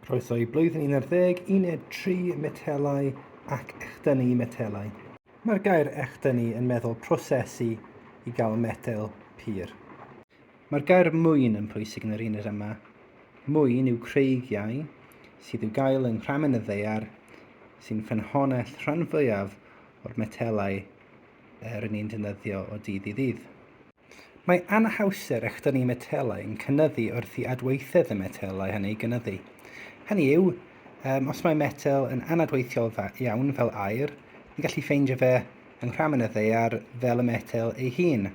Croeso i blwyddyn 11, uned 3, metelau ac echdynnu metelau. Mae'r gair echdynnu yn meddwl prosesu i gael metel pur. Mae'r gair mwyn yn pwysig yn yr uned yma. Mwyn yw creigiau sydd i'w gael yng nghramen y ddaear sy'n ffynhonnell rhan fwyaf o'r metelau rŷn ni'n defnyddio o dydd i ddydd. Mae anhawster echdynnu metelau yn cynyddu wrth i adweithedd y metelau hynny gynyddu. Hynny yw, um, os mae metel yn anadweithiol iawn fel aer, ni'n gallu ffeindio fe yng nghramen y ddaear fel y metel ei hun.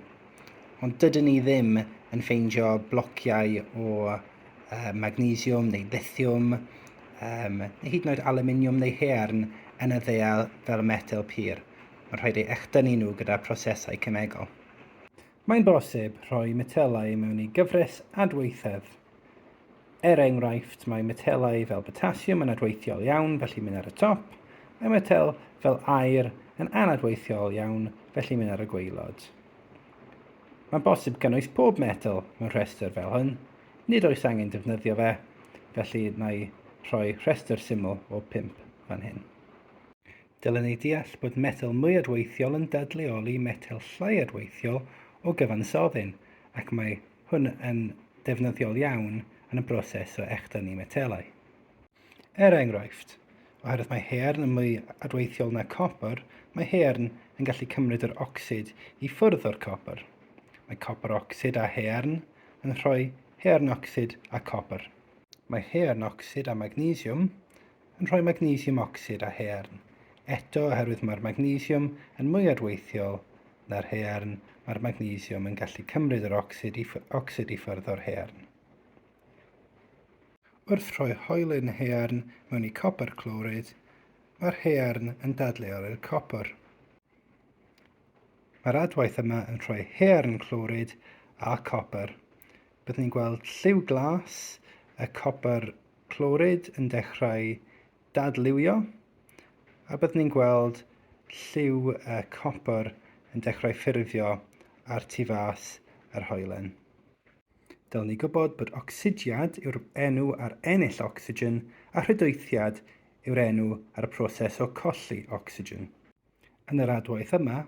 Ond dydyn ni ddim yn ffeindio blociau o uh, magnesiwm neu lithiwm, um, neu hyd yn oed aluminiwm neu haearn yn y ddaear fel y metel pur. Mae'n rhaid ei echdynnu nhw gyda prosesau cemegol. Mae'n bosib rhoi metelau mewn i gyfres adweithedd. Er enghraifft, mae metelau fel potasiwm yn adweithiol iawn, felly mynd ar y top, mae metel fel aer yn anadweithiol iawn, felly mynd ar y gwaelod. Mae'n bosib cynnwys pob metel mewn rhestr fel hyn. Nid oes angen defnyddio fe, felly na i rhoi rhestr syml o 5 fan hyn. Dylen ni deall bod metel mwy adweithiol yn dadleoli metel llai adweithiol o gyfansoddyn, ac mae hwn yn defnyddiol iawn yn y broses o echdynnu metelau. Er enghraifft, oherwydd mae haearn yn mwy adweithiol na copr, mae haearn yn gallu cymryd yr ocsid i ffwrdd o'r copr. Mae copr ocsid a haearn yn rhoi haearn ocsid a copr. Mae haearn ocsid a magnesiwm yn rhoi magnesiwm ocsid a haearn. Eto, oherwydd mae'r magnesiwm yn mwy adweithiol na'r haearn, mae'r magnesiwm yn gallu cymryd yr ocsid i, ocsid i ffwrdd o'r haearn. Wrth rhoi hoelyn haearn mewn i copr clorid, mae'r haearn yn dadleoli'r copr. Mae'r adwaith yma yn rhoi haearn clorid a copr. Byddwn ni'n gweld lliw glas y copr clorid yn dechrau dadliwio a byddwn ni'n gweld lliw y copr yn dechrau ffurfio ar tu fas yr hoelen. Dylen ni gwybod bod ocsidiad yw'r enw ar ennill ocsigen a rhydwythiad yw'r enw ar y proses o colli ocsigen. Yn yr adwaith yma,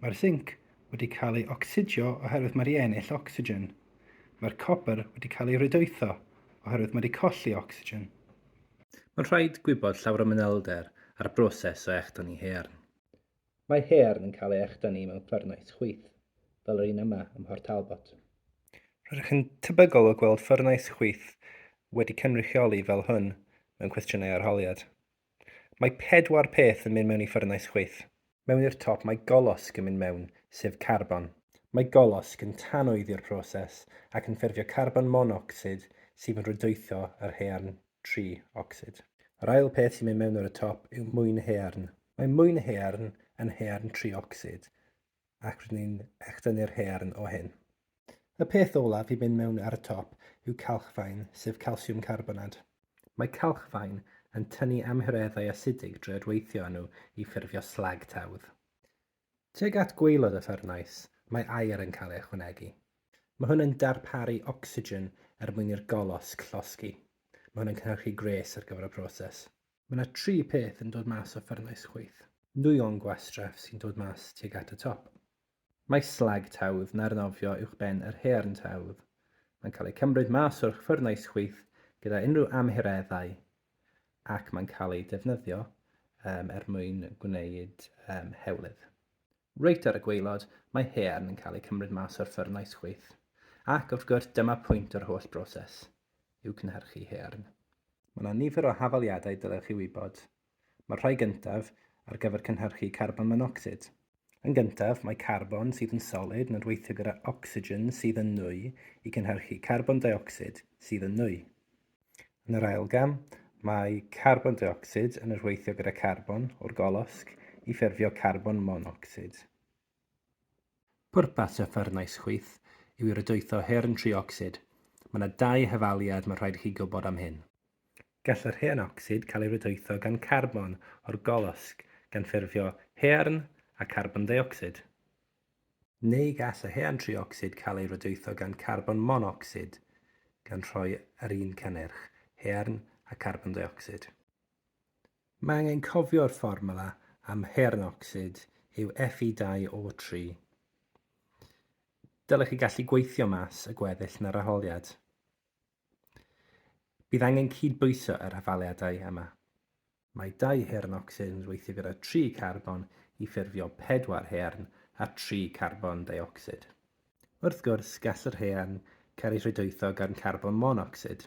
mae'r sinc wedi cael ei ocsidio oherwydd mae wedi ennill ocsigen. Mae'r copr wedi cael ei rydwytho oherwydd mae wedi colli ocsigen. Mae'n rhaid gwybod llawer o manylder ar y broses o echdynnu haearn. Mae haearn yn cael ei echdynnu mewn ffwrnais chwyth, fel yr un yma ym Mhort Talbot. Rydych yn tebygol o gweld ffwrnais chwyth wedi cynrychioli fel hwn mewn cwestiynau arholiad. Mae pedwar peth yn mynd mewn i ffwrnais chwyth. Mewn i'r top mae golosg yn mynd mewn, sef carbon. Mae golosg yn tanwyddu'r proses ac yn ffurfio carbon monocsid sydd yn rhwydweithio yr haearn tri-ocsid. Yr ail peth sy'n mynd mewn ar y top yw mwyn haearn. Mae mwyn haearn yn haearn tri-ocsid ac rydyn ni'n echdynnu'r haearn o hyn. Y peth olaf i fynd mewn ar y top yw calchfaen, sef calsiwm carbonad. Mae calchfaen yn tynnu amhureddau asidig drwy adweithio â nhw i ffurfio slag tawdd. Tuag at gwaelod y ffwrnais, mae aer yn cael ei ychwanegu. Mae hwn yn darparu ocsigen er mwyn i'r golosg llosgi. Mae hwn yn cynhyrchu gwres ar gyfer y proses. Mae yna tri peth yn dod mas o ffwrnais chwyth. Nwyon gwastraff sy'n dod mas tuag at y top. Mae slag tawdd yn arnofio uwchben yr haearn tawdd. Mae'n cael ei cymryd mas o'r ffwrnais chwyth gyda unrhyw amhureddau ac mae'n cael ei defnyddio um, er mwyn gwneud um, hewlydd. Reit ar y gwaelod, mae haearn yn cael ei cymryd mas o'r ffwrnais chwyth. Ac wrth gwrs, dyma pwynt yr holl broses, yw cynhyrchu haearn. Mae yna nifer o hafaliadau dylech chi wybod. Mae'r rhai gyntaf ar gyfer cynhyrchu carbon monocsid. Yn gyntaf, mae carbon sydd yn solid yn adweithio gyda ocsigen sydd yn nwy i gynhyrchu carbon deuocsid sydd yn nwy. Yn yr ail gam, mae carbon deuocsid yn adweithio gyda carbon o'r golosg i ffurfio carbon monocsid. Pwrpas y ffwrnais chwyth yw i rydwytho haearn triocsid. Mae yna dau hafaliad mae rhaid i chi gwybod am hyn. Gall yr haearn ocsid cael ei rydwytho gan carbon o'r golosg gan ffurfio haearn a carbon deuocsid. Neu gall y haearn triocsid cael ei rydwytho gan carbon monocsid gan rhoi yr un cynnyrch, haearn a a carbon deuocsid. Mae angen cofio'r fformwla am haearn ocsid yw Fe2O3. Dylech chi gallu gweithio mas y gweddill yn yr arholiad. Bydd angen cydbwyso yr hafaliadau yma. Mae dau haearn ocsid yn gweithio gyda 3 carbon i ffurfio 4 haearn a 3 carbon deuocsid. Wrth gwrs, gall yr haearn cael ei rhwydweithio gan carbon monocsid.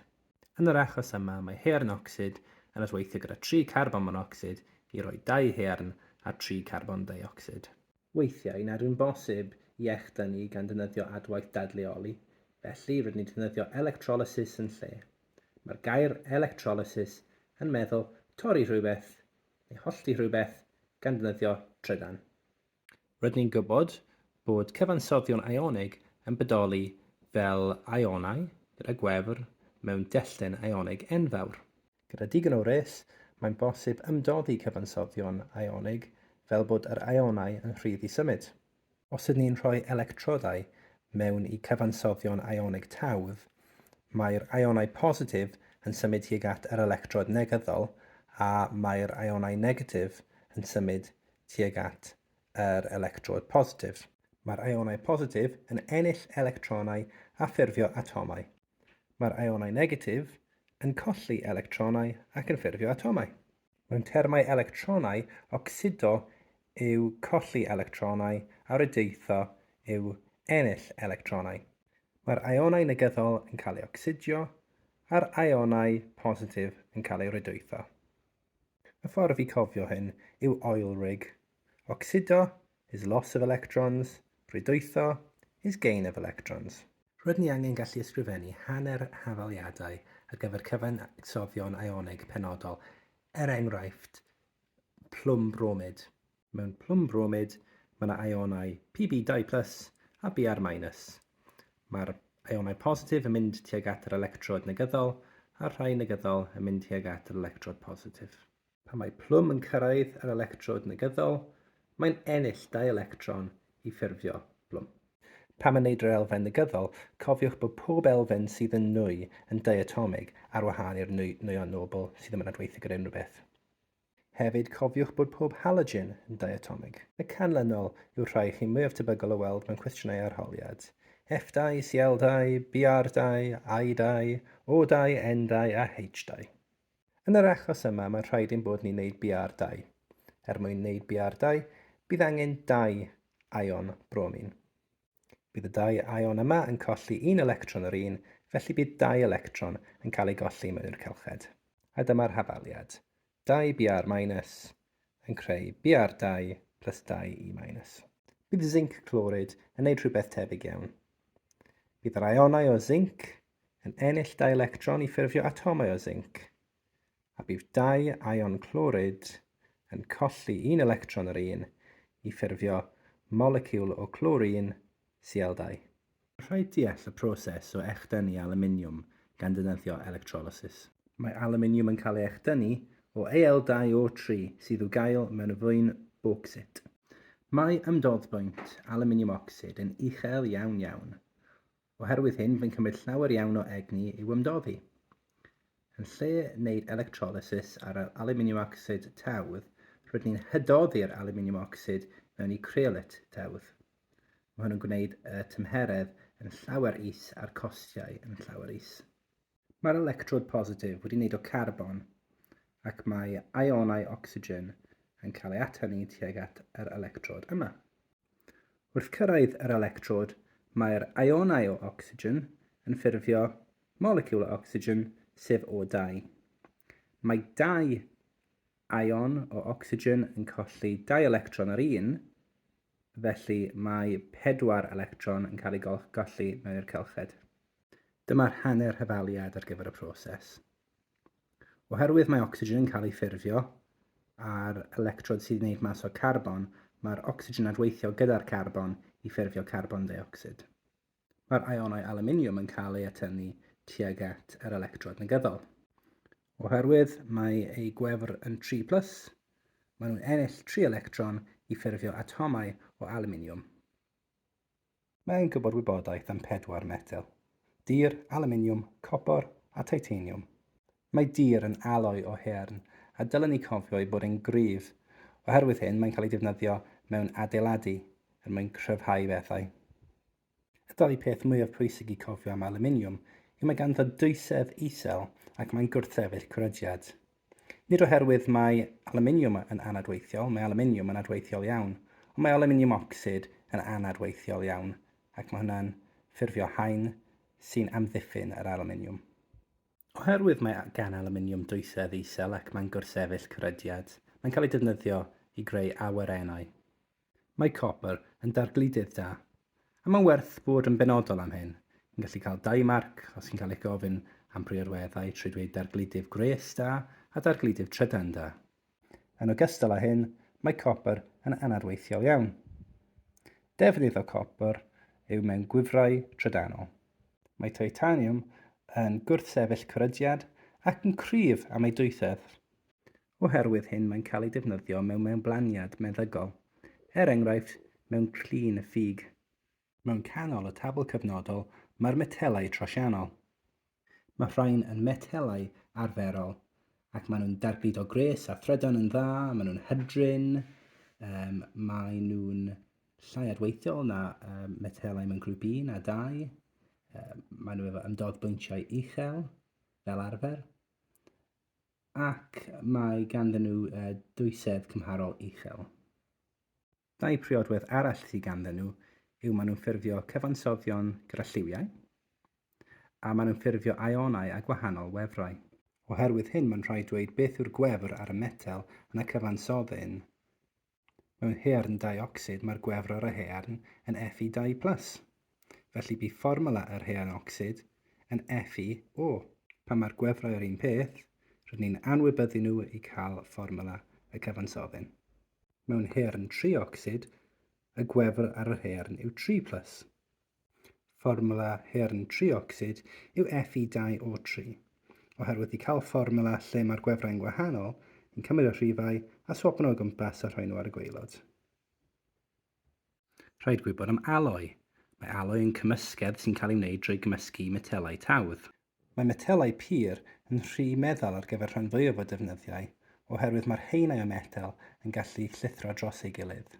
Yn yr achos yma, mae haearn ocsid yn adweithio gyda 3 carbon monocsid i roi 2 haearn a 3 carbon deuocsid. Weithiau nad yw'n bosib i echdynnu gan ddefnyddio adwaith dadleoli, felly rydyn ni'n defnyddio electrolysis yn lle. Mae'r gair electrolysis yn meddwl torri rhywbeth neu hollti rhywbeth gan ddefnyddio trydan. Rydyn ni'n gwybod bod cyfansoddion ionig yn bodoli fel ionau gyda gwefr mewn dellten ionig enfawr. Gyda digon o wres, mae'n bosib ymdoddi cyfansoddion ionig fel bod yr ionau yn rhydd i symud. Os ydyn ni'n rhoi electrodau mewn i cyfansoddion ionig tawdd, mae'r ionau positif yn symud tuag at yr electrod negyddol a mae'r ionau negatif yn symud tuag at yr electrod positif. Mae'r ionau positif yn ennill electronau a ffurfio atomau. Mae'r ionau negatif yn colli electronau ac yn ffurfio atomau. Mewn termau electronau, ocsido yw colli electronau a rhydeitho yw ennill electronau. Mae'r ionau negyddol yn cael eu ocsidio a'r ionau positif yn cael eu rhydwytho. Y ffordd i cofio hyn yw oil rig. Ocsido is loss of electrons, rhwydwytho is gain of electrons. Rydyn ni angen gallu ysgrifennu hanner hafaliadau ar gyfer cyfansoddion ionig penodol, er enghraifft, plwm bromid. Mewn plwm bromid, mae yna ionau Pb2+ a Br-. Mae'r ionau positif yn mynd tuag at yr electrod negyddol a'r rhai negyddol yn mynd tuag at yr electrod positif. Pan mae plwm yn cyrraedd yr electrod negyddol, mae'n ennill dau electron i ffurfio plwm. Pan mae'n neud yr elfen negyddol, cofiwch bod pob elfen sydd yn nwy yn diatomig ar wahân i'r nwyon nobl sydd ddim yn adweithio gyda unrhyw beth. Hefyd, cofiwch bod pob halogen yn diatomig. Y canlynol yw'r rhai chi mwyaf tebygol o weld mewn cwestiynau arholiad, F2, Cl2, Br2, I2, O2, N2 a H2. Yn yr achos yma, mae'n rhaid ein bod ni'n neud Br2. Er mwyn neud Br2, bydd angen dau ion bromin. Bydd y dau ion yma yn colli un electron yr un, felly bydd dau electron yn cael ei golli mewn i'r cylched. A dyma'r hafaliad. 2 Br minus yn creu Br2 plus 2 E minus. Bydd zinc clorid yn neud rhywbeth tebyg iawn. Bydd yr ionau o zinc yn ennill dau electron i ffurfio atomau o zinc, a bydd dau ion clorid yn colli un electron yr un i ffurfio moleciwl o clorin, Cl2. Rhaid deall y proses o echdynnu alwminiwm gan ddefnyddio electrolysis. Mae alwminiwm yn cael ei echdynnu o Al2O3 sydd i'w gael mewn y fwyn bauxite. Mae ymdoddbwynt alwminiwm ocsid yn uchel iawn iawn. Oherwydd hyn, mae'n cymryd llawer iawn o egni i'w ymdoddi. Yn lle wneud electrolysis ar yr alwminiwm ocsid tawdd, rydyn ni'n hydoddi'r alwminiwm ocsid mewn i cryolit tawdd. Mae hwn yn gwneud y tymheredd yn llawer is a'r costiau yn llawer is. Mae'r electrod positif wedi wneud o carbon ac mae ionau ocsigen yn cael ei atynnu tuag at yr electrod yma. Wrth cyrraedd yr electrod, mae'r ionau o ocsigen yn ffurfio moleciwl o ocsigen, sef O2. Mae dau ion o ocsigen yn colli dau electron yr un, felly mae pedwar electron yn cael eu golli mewn i'r cylched. Dyma'r hanner hafaliad ar gyfer y proses. Oherwydd mae ocsigen yn cael ei ffurfio a'r electrod sydd wneud mas o carbon, mae'r ocsigen adweithio gyda'r carbon i ffurfio carbon deuocsid. Mae'r ionau alwminiwm yn cael ei atynnu tuag at yr electrod negyddol. Oherwydd mae eu gwefr yn 3 plus, maen nhw'n ennill 3 electron i ffurfio atomau o alwminiwm. Mae angen gwybod wybodaeth am pedwar metel, dur, alwminiwm, copor a titaniwm. Mae dur yn aloi o haearn, a dylen ni cofio ei bod e'n gryf. Oherwydd hyn, mae'n cael ei defnyddio mewn adeiladu er mwyn cryfhau bethau. Y ddau peth mwyaf pwysig i cofio am alwminiwm yw mae ganddo dwysedd isel ac mae'n gwrthsefyll crydiad. Nid oherwydd mae alwminiwm yn anadweithiol, mae alwminiwm yn adweithiol iawn, ond mae alwminiwm ocsid yn anadweithiol iawn ac mae hwnna'n ffurfio haen sy'n amddiffyn yr alwminiwm. Oherwydd mae gan alwminiwm dwysedd isel ac mae'n gwrthsefyll crydiad, mae'n cael ei defnyddio i greu awyrennau. Mae copr yn dargludydd da, a mae'n werth bod yn benodol am hyn. Chi'n gallu cael dau marc os chi'n cael eich gofyn am briodweddau trwy dweud dargludydd gwres da a dargludydd trydan da. Yn ogystal â hyn, mae copr yn anadweithiol iawn. Defnydd o copr yw mewn gwifrau trydanol. Mae titaniwm yn gwrthsefyll crydiad ac yn cryf am ei dwysedd. Oherwydd hyn mae'n cael ei defnyddio mewn mewnblaniad meddygol, er enghraifft mewn clun ffug. Mewn canol y tabl cyfnodol mae'r metelau trosiannol. Mae rhain yn metelau arferol ac maen nhw'n dargludo gwres a thrydan yn dda, maen nhw'n hydrin, um, maen nhw'n llai adweithiol na um, metelau mewn grŵp 1 a 2, um, maen nhw efo ymdoddbwyntiau uchel fel arfer. Ac mae ganddyn nhw dwysedd cymharol uchel. Dau priodwedd arall sydd ganddyn nhw yw maen nhw'n ffurfio cyfansoddion gyda lliwiau, a maen nhw'n ffurfio ionau â gwahanol wefrau. Oherwydd hyn mae'n rhaid dweud beth yw'r gwefr ar y metel yn y cyfansoddyn. Mewn haearn deuocsid mae'r gwefr ar y haearn yn Fe2+. Felly bydd fformwla yr haearn ocsid yn FeO. Pan mae'r gwefrau yr un peth, rydyn ni'n anwybyddu nhw i cael fformwla y cyfansoddyn. Mewn haearn triocsid, y gwefr ar yr haearn yw 3+. Fformwla haearn triocsid yw Fe2O3. Oherwydd i cael fformwla lle mae'r gwefrau'n gwahanol, ni'n cymryd y rhifau a swapo nhw o gwmpas a rhoi nhw ar y gwaelod. Rhaid gwybod am aloi. Mae aloi yn cymysgedd sy'n cael ei wneud drwy gymysgu metelau tawdd. Mae metelau pur yn rhy meddal ar gyfer rhan fwyaf o defnyddiau oherwydd mae'r haenau o metel yn gallu llithro dros ei gilydd.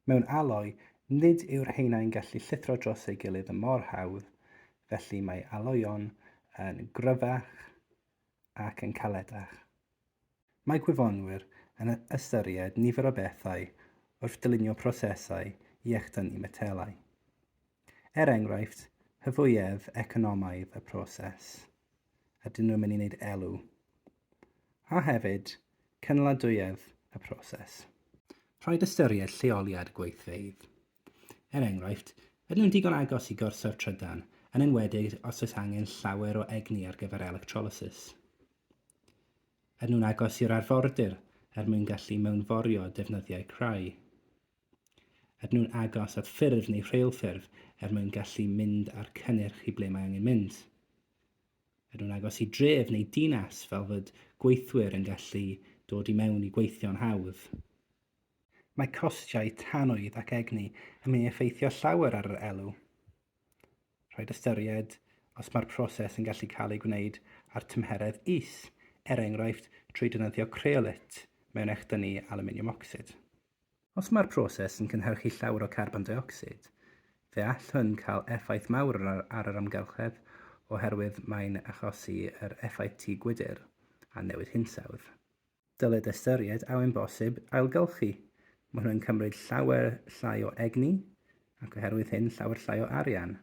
Mewn aloi, nid yw'r haenau'n gallu llithro dros ei gilydd yn mor hawdd, felly mae aloion yn gryfach ac yn caledach. Mae gwyddonwyr yn ystyried nifer o bethau wrth dylunio prosesau i echdynnu metelau. Er enghraifft, hyfwyedd economaidd y proses. Ydyn nhw'n mynd i wneud elw? A hefyd, cynaladwyedd y proses. Rhaid ystyried lleoliad y gweithfeydd. Er enghraifft, ydyn nhw'n digon agos i gorsaf trydan, yn enwedig os oes angen llawer o egni ar gyfer electrolysis? Ydyn nhw'n agos i'r arfordir er mwyn gallu mewnforio defnyddiau crai? Ydyn nhw'n agos at ffyrdd neu rheilffyrdd er mwyn gallu mynd â'r cynnyrch i ble mae angen mynd? Ydyn nhw'n agos i dref neu dinas fel fod gweithwyr yn gallu dod i mewn i gweithio'n hawdd? Mae costiau tanwydd ac egni yn mynd i effeithio llawer ar yr elw. Rhaid ystyried os mae'r proses yn gallu cael ei gwneud ar tymheredd is, er enghraifft trwy defnyddio creolit mewn echdynnu alwminiwm ocsid. Os mae'r proses yn cynhyrchu llawer o carbon deuocsid, fe all hwn cael effaith mawr ar yr amgylchedd oherwydd mae'n achosi yr effaith tŷ gwydr a newid hinsawdd. Dylid ystyried a yw'n bosib ailgylchu. Mae hwn yn cymryd llawer llai o egni ac oherwydd hyn llawer llai o arian.